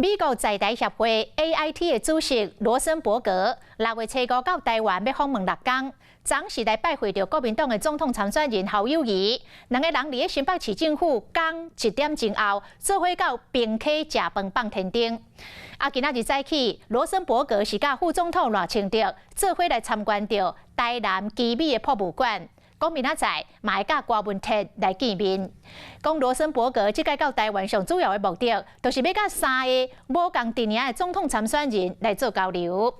美國在台協會 AIT 的主席羅森伯格6月初五到台灣欲訪問6工，昨時來拜會著國民黨的總統參選人侯友宜，兩个人佇咧新北市政府講1點鐘後，做伙到平溪食飯放天燈。啊，今仔日早起，羅森伯格是佮副總統賴清德做伙來參觀著台南奇美的博物館。講明仔載嘛會佮郭文鐵來見面。講羅森伯格這擺到台灣上主要的目的，就是欲佮三个無仝陣營的總統參選人來做交流。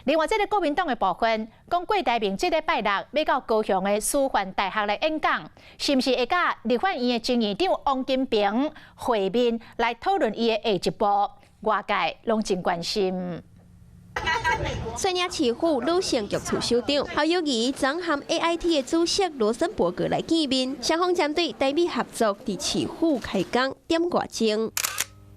另外，這个國民黨的部分，講郭台銘這禮拜六欲到高雄的師範大學來演講，是毋是會佮立法院的前院長王金平會面來討論伊的下一步？外界攏真關心。率領市府女性局處首長侯友宜昨和 AIT 的主席羅森伯格來見面，雙方針對台美合作佇市府開講點外鐘。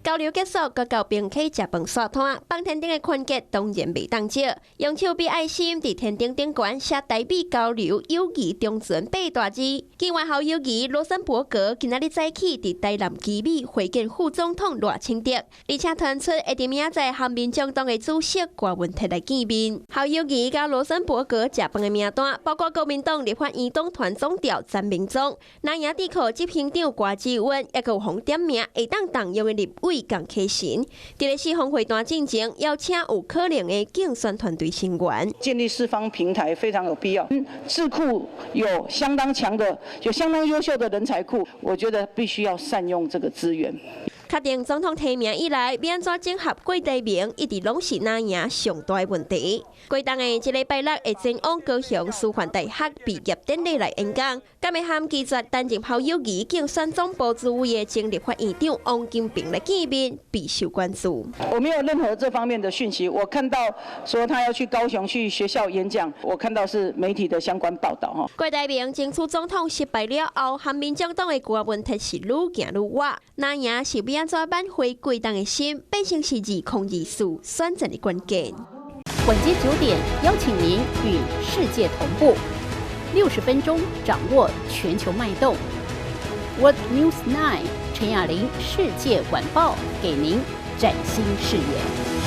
交流結束，閣到平溪食飯煞攤，放天燈的環節當然袂當少。用手比愛心佇天燈頂懸寫台美交流友誼長存八大字。見完侯友宜，羅森伯格今仔日早起佇台南奇美會見副總統賴清德，而且傳出會佇明仔載和民眾黨的主席郭文鐵來見面。侯友宜佮羅森伯格食飯的名單，包括國民黨立法院黨團總召陳明忠、南營智庫執行長郭志溫，抑閣有予點名會當動用的立委江啟臣。佇咧四方會談進前，邀請有可能的競選團隊成員。建立四方平台非常有必要。智庫有相當強的、有相當優秀的人才庫，我覺得必須要善用這個資源。確定總統提名以來，欲按怎整合郭台銘一直攏是藍營上大的問題。郭董的這禮拜六會前往高雄師範大學畢業典禮來演講，敢會和拒絕擔任侯友宜競選總部主委的前立法院長王金平來見面，備受關注。我沒有任何這方面的訊息，我看到說他要去高雄去學校演講，我看到是媒體的相關報導。哈，郭台銘爭取總統失敗了後，和民眾黨的郭文鐵是愈行愈倚，藍營是欲按怎挽回郭董的心，變成是2024選戰的關鍵。晚間9點，邀請您與世界同步，60分鐘掌握全球脈動。World News 9 陳雅玲世界晚報，給您嶄新視野。